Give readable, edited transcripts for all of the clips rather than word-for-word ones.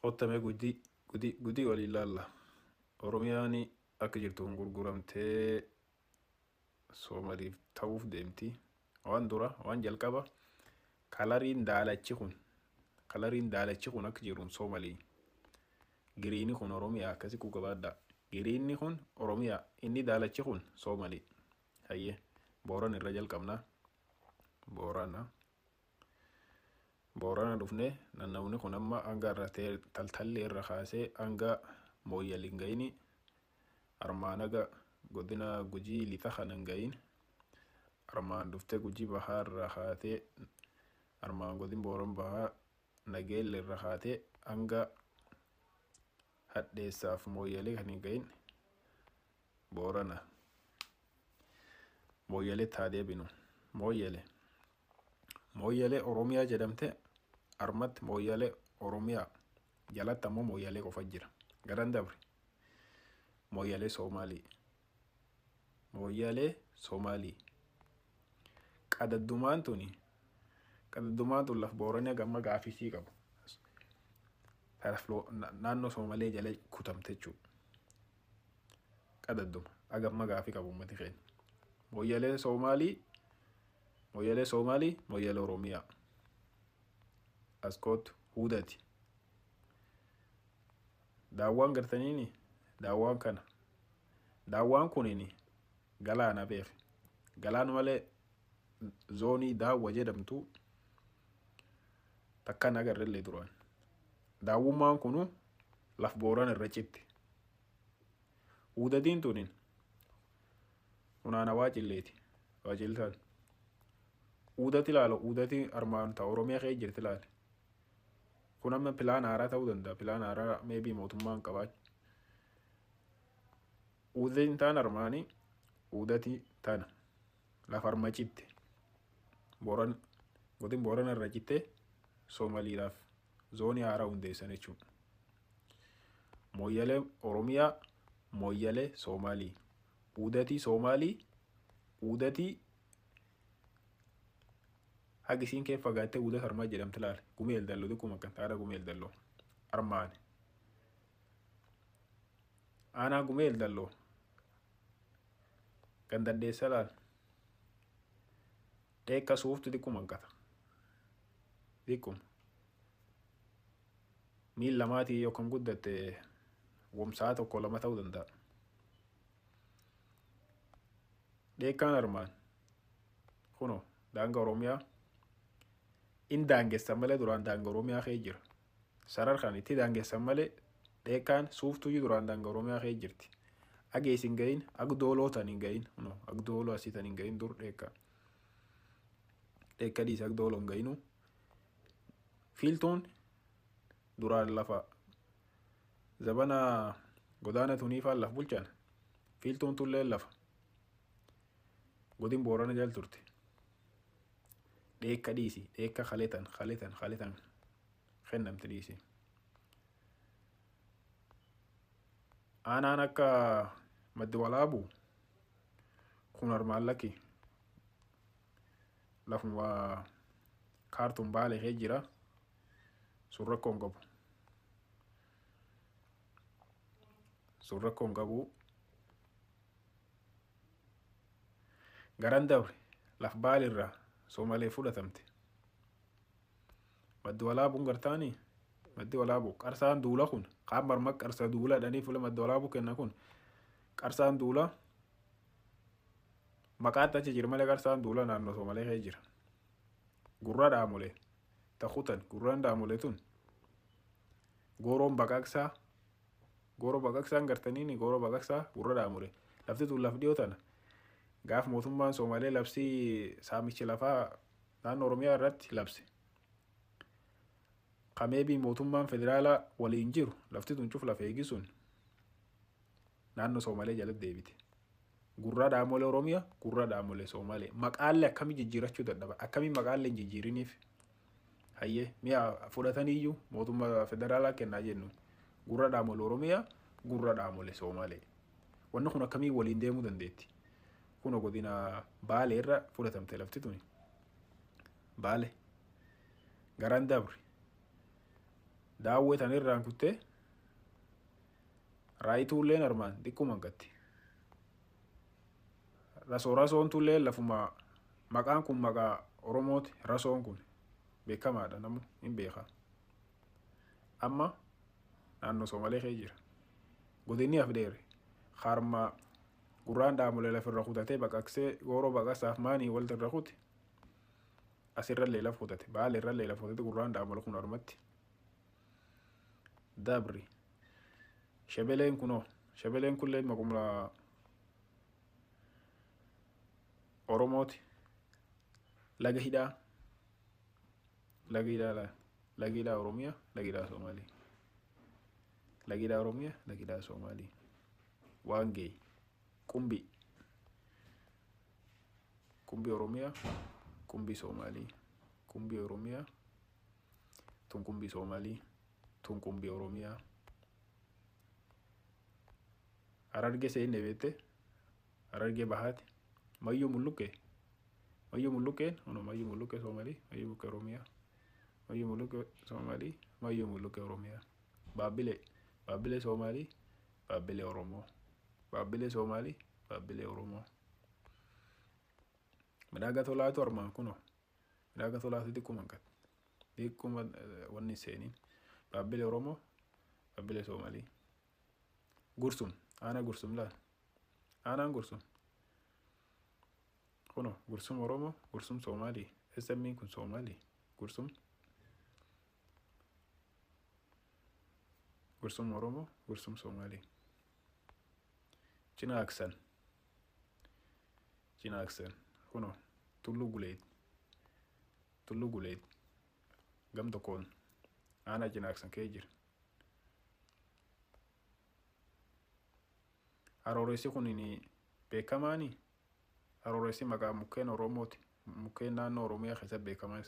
Qottamee gudii gudii gudii waliin laalla. Oromiyaan akka jirtuun gurguramtee Soomaliif ta'uuf deemti. Waan dura waan jalqaba kalariin daalachi kun kalariin daalachi kun akka jiruun Soomalii. Giriini kun Oromiyaa akkasi qabaadha. Giriinni kun Oromiyaa, inni daalachi kun Soomalii. Hayyee, Booran irra jalqabna. Boorana. Boorana dhufnee naannawni kun amma hanga irra taltalli irra kaasee hanga Mooyyal hin ga'ini, armaan haga godina Gujii lixa kana hin ga'in, armaan dhuftee Gujii bahaa irra kaatee, armaan godin Booran bahaa Nageelle irra kaatee hanga Hadheessaaf Mooyyalee kan hin ga'in Boorana. Mooyyaleetti haa deebinu. Mooyyale. Mooyyalee Oromiyaa jedhamte, armatti Mooyyalee Oromiyaa jalatti ammoo Mooyyalee qofa jira. Garan dabre. Mooyyalee Soomaalii. Mooyyalee Soomaalii. Qadaddumaan tuni qadaddumaan tun laf Booranaa gamma gaafisii qabu. Naannoo Soomalee jala kutamte jechuudha. Qadadduma agamma gaafii qabu uummati keenya. Mooyyalee Soomaalii, Mooyyalee Soomaalii, Mooyyalee Oromiyaa. As kootu Huudati. Daawwaan gartaniini daawwaan kana. Daawwaan kunini galaana beek. Galaan malee zoonii daawwa jedhamtu takkaan agarrellee duraan. Daawwummaan kunu laf Booran irra citti. Huudatiin tunin funaana waacilleeti. Waaciltaan. Huudati ilaala, huudati armaan ta'a Oromiyaa kee jirti ilaali. Kun amma pilaan haaraa ta'uu danda'a. Pilaan haaraa maybe mootummaan qabaachuu. Huudatiin taan armaanii huudati tana lafa arma citte. Booran godin Boorana irra citte Soomaliidhaaf zoonii haaraa hundeessan jechuudha. Mooyyalee Oromiyaa, Mooyyalee Soomaalii. Huudatii Soomaalii, huudatii haga isiin kee fagaattee huudat armaa jedhamti ilaali. Gumeel dalloo xiqquma akkan taara gumeel dalloo armaani. Aanaa gumeel dalloo gandaddeessa ilaali. Dheekka suuftu xiqquma hanqata. Xiqquma. Miil lamaatii yookaan guddatte womsaa tokko lama ta'uu danda'a. Dheekkaan armaan kunoo daangaa Oromiyaa in daangessan malee duraan daangaa Oromiyaa kee jira. Sarar kan itti daangessan malee dheekkaan suuftuyyuu duraan daangaa Oromiyaa kee jirti. Agees hin gahin, ag dooloo tan hin gahin, kunoo ag dooloo asii tan hin gahin dur dheekkaa. Dheekka dhiis ag dooloo hin gahinu. Fiiltuun duraan lafa zabana godaana tuniifaan laf bulchan. Fiiltuun tulleen lafa godin Boorana jal turte. Dheekka dhiisi, dheekka kaletan kaletan kaletan kennamte dhiisi. Aanaan akka maddi walaabu kun armaan lakki lafuma kaartuun Baalee kee jira, sun rakkoo hin qabu. Sun rakkoo hin qabu. Garan dabre laf Baalirraa Soomalee fudhatamte. Maddi walaabuun gartaanii maddi walaabuu qarsaan duula kun kaan marma qarsa duula dhanii fuula maddi walaabuu kenna kun qarsaan duula maqaatti achi jira malee qarsaan duula naannoo Soomalee kee jira. Gurra dhaamolee takutan gurraan dhaamolee tun gooroon baqaqsaa gooroo baqaqsaan gartaniini gooroo baqaqsaa gurra dhaamolee lafti tun laf dhiyoo tana gaaf mootummaan Soomalee labsii saamichi lafaa naannoo Oromiyaa irratti labse. Kameebii mootummaan federaalaa waliin jiru lafti tun cuf lafa eegisuun naannoo Soomalee jalatti deebite. Gurra dhaamolee Oromiyaa, gurra dhaamolee Soomalee. Maqaalee akkamii jijjiirachuu dadhaba? Akkamii maqaalee hin jijjiiriniif? Hayyee, mi'a fudhataniiyyuu mootummaa federaalaa kennaa jennu. Gurra dhaamolee Oromiyaa, gurra dhaamolee Soomalee. Wanni kun akkamii waliin deemuu dandeetti? Kun godina Baalee irra fudhatamte lafti tuni. Baale. Garaan dabre. Daawwee tan irraan kuttee raayituulleen armaan xiqquma hanqatti. Rasoo rasoon tullee lafuma maqaan kun maqaa Oromooti rasoon kun beekamaadha namu hin beeka. Amma naannoo Soomalee kee jira. Godinni Afdheere harma gurraan dhaamolee lafirra kutatee baqaqsee gooroo baqasaaf maanii walirra kute asirrallee laf kutate baala irrallee laf kutate gurraan dhaamolee kun harmatti. Dabri shebeleen kunoo shebeleen kunillee maquma Oromooti. Laga hidhaa laga hidhaa laga hidhaa Oromiyaa laga hidhaa Somaalii. Laga hidhaa Oromiyaa laga hidhaa Somaalii. Waangee qumbii qumbii Oromiyaa qumbii Somaalii qumbii Oromiyaa tun qumbii Somaalii tun qumbii Oromiyaa. Harargee seenne beekte Harargee bahaati Mayyuu Mulluqqee Mayyuu Mulluqqeen hono Mayyuu Mulluqqee Somaalii Mayyuu Mulluqqee Oromiyaa Mayyuu Mulluqqee Somaalii Mayyuu Mulluqqee Oromiyaa Baabbilee Baabbilee Somaalii Baabbilee Oromoo Baabbilee Somaalii Baabbilee Oromoo. Midhaaga tolaatu armaan kunoo midhaaga tolaatu xiqquma hanqate xiqquma wanni seeniin Baabbilee Oromoo Baabbilee Somaalii. Gursum aanaa gursum laal aanaan gursum kunoo gursum Oromoo gursum Somaalii SM'n kun Somaalii gursum gursum Oromoo gursum Somaalii. Cinaaksan Cinaaksan kunoo Tulluu Guleet Tulluu Guleet gam tokkoon aanaa Cinaaksan kee jira. Harooressi kun beekamaani. Harooressi maqaa mukkeen Oromooti. Mukkeen naannoo Oromiyaa keessatti beekamaa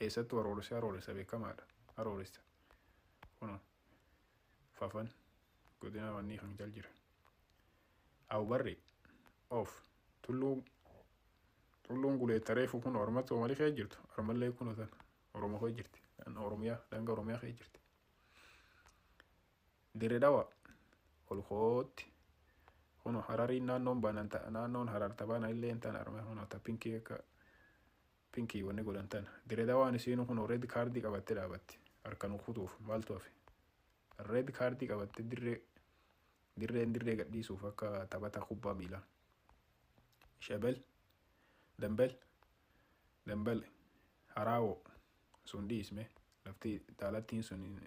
eessattuu harooressa harooressa beekamaadha. Harooressa. Kunoo fafan godina wanni kan jal jira. Awbarri of tulluu tulluun Guleet reefu kun Oromatti Soomaalii kee jirtu. Oromallee kun tan Oromoo kee jirti. Oromiyaa daangaa Oromiyaa kee jirti. Dirree Dhawaa ol kootti. Kuno harariin naannoon banan naannoon harar tabaana illee tan arma kuno ta pinkii akka pinkii wanni godhan tan dirree dhawaan isiin kun red kaardii qabattee dhaabatti harkaan kutuuf maaltu hafe red kaardii qabattee dirree dirreen dirree gadhiisuuf akka taphata kubbaa miilaa. Shebel dambel dambel haraawoo sun dhiisme lafti daalattiin sun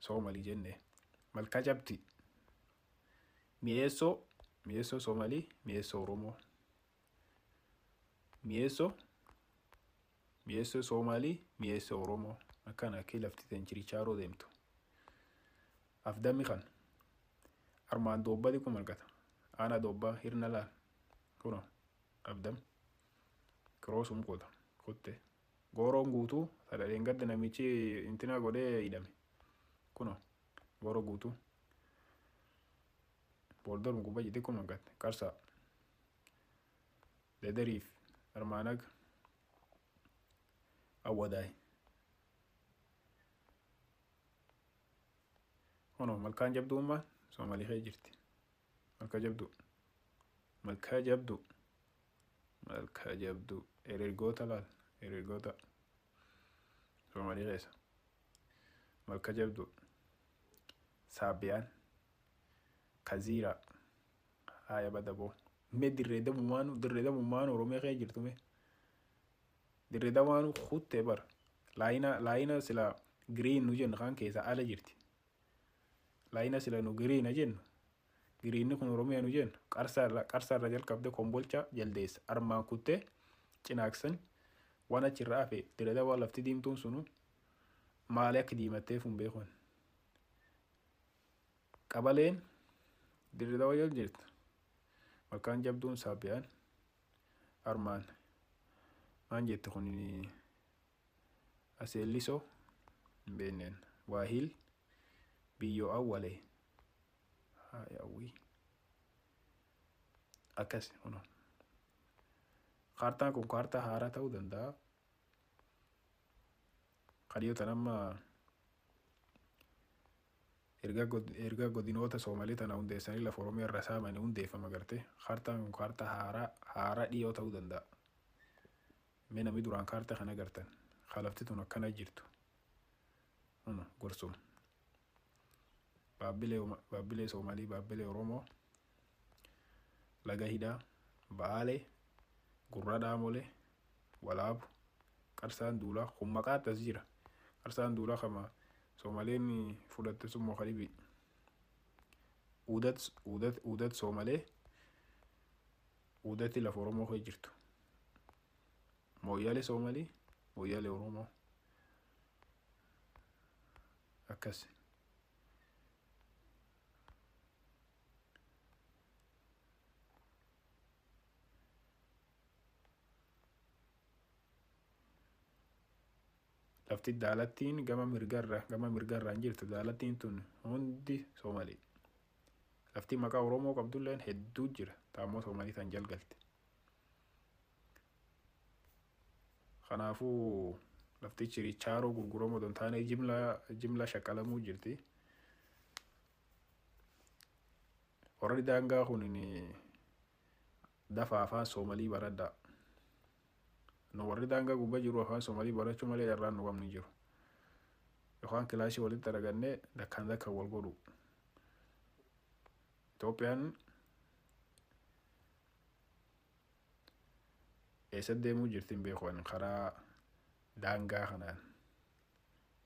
Soomalii jenne malkaa cabti. Mi'eessoo mi'eessoo Soomaalii mi'eessoo Oromoo mi'eessoo mi'eessoo Soomaalii mi'eessoo Oromoo akkana akka lafti teen chirichaaroo deemtu. Afdammi kan armaan doobbaa xiqqoo argata aanaa doobbaa hirna laal kunoo afdam kiroosum qota kutte gooroon guutuu sadadeen gadda namichi intina godhee hidhame kunoo gooroo guutuu. Boordoon gubbaa jite xiqquma hanqatte qarsaa dederiif armaanag awwadaay. Kunoo malkaan jabduummaan Soomaalii kee jirti. Malkaa jabduu malkaa jabduu malkaa jabduu ereergoota laal ereergoota Soomaalii keessa malkaa jabduu saabbiyaan. Kaziira haya badaboo mee dirree dabumaanu dirree dabumaanu Oromiyaa kee jirtu mee dirree dabaanu kuttee bara laayina laayina sila giriin nu jennu kan keessa ala jirti laayina sila nu giriina jennu giriinni kun Oromiyaa nu jennu qarsaarra jalqabde kombolcha jaldeessa armaan kuttee cinaaksan waan achirraa hafe dirree dabaa lafti diimtuun sunu maali akka diimatteef hin beekun qabaleen dirree dawaa jal jirtu malkaan jabduun saabbiyaan armaan maan jette kun aseellisoo hin beekneen waahil biyyoo awwalee haayawwii akkas kuno kaartaan kun kaartaa haaraa ta'uu danda'a. Kadhiyoo tan amma Erga godinoota Soomalii tana hundeessanii lafa Oromiyaa irra saamanii hundeeffama gartee. Kaartaan kun kaartaa haaraa haaraa dhiyoo ta'uu danda'a. Mee namni duraan kaartaa kana agartan lafti tun akkana jirtu. Gorsum. Baabbilee Soomalii, Baabbilee Oromoo, Laga Hidhaa, Baalee, Gurra Dhaamolee, Walaabu, Qarsaan Duulaa kun maqaatti as jira. Qarsaan Duulaa kama Soomaleen fudhatte sun moo dhibi. Uudat uudat uudat Soomalee uudatti lafa Oromoo kee jirtu. Mooyyaalee Soomalii, Mooyyaalee Oromoo. Akkas. Lafti daalattiin gama mirgarraan jirtu, daalattiin tun hundi Soomalii. Lafti maqaa Oromoo qabdulleen hedduu jira. Taammoo Soomalii tan jalgalte. Kanaafuu lafti chirichaaroo gurguramu otoo hin taane jimla jimla shaqalamuu jirti. Warri daangaa kun dafa afaan Soomalii baradhaa. Nu warri daangaa gubbaa jiru afaan Soomalii barachuu malee carraan nu qabnu hin jiru. Yookaan kilaashii walitti argannee dakkaan dakkaan wal godhu. Itoophiyaan eessatti deemuu jirti hin beeku ani karaa daangaa kanaan.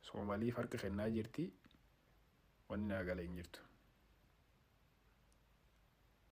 Soomaliif harka kennaa jirti, wanni naa galee hin jirtu.